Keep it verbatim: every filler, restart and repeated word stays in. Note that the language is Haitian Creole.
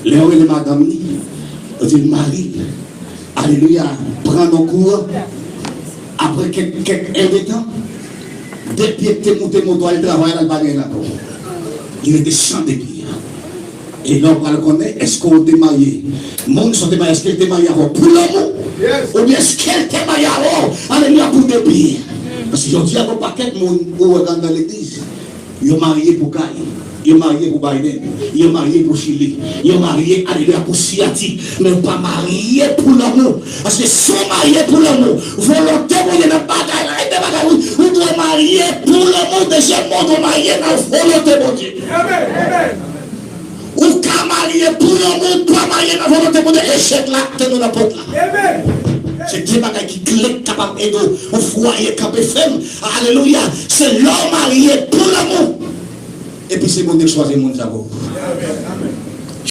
Lè yo rele madanm li, yo di l mari l. Alelouya, pran nan kouran. Apre kèk, kèk èdtan, de pye ki te moute moto a, li travay la, li pa gen l ankò. Li rete san de pye. E la w pral konnen, èske w te marye? Moun sa w te marye, èske l te marye avè w pou lanmou? Oubyen èske l te marye avè w, alelouya, pou de pye? Paske jodi a, gen pakèt moun ou wè k anndan legliz. Yo marye pou kay, yo marye pou Biden, yo marye pou Chili, yo marye, alelouya, pou siyati, men yo pa marye pou lanmou. Paske si w marye pou lanmou, volonte Bondye nan bagay la, e de bagay, wi, ou dwe marye pou lanmou, dezyèm mò, ou dwe marye nan volonte Bondye. Ou ka marye pou lanmou, ou pa marye nan volonte Bondye, echèk la, te nou nan pòt la. Se de bagay ki kle k kapab ede w, yon fwaye kanpe fèm. Alelouya. Se lè w marye pou lanmou. Epi se Bondye k chwazi moun sa pou ou.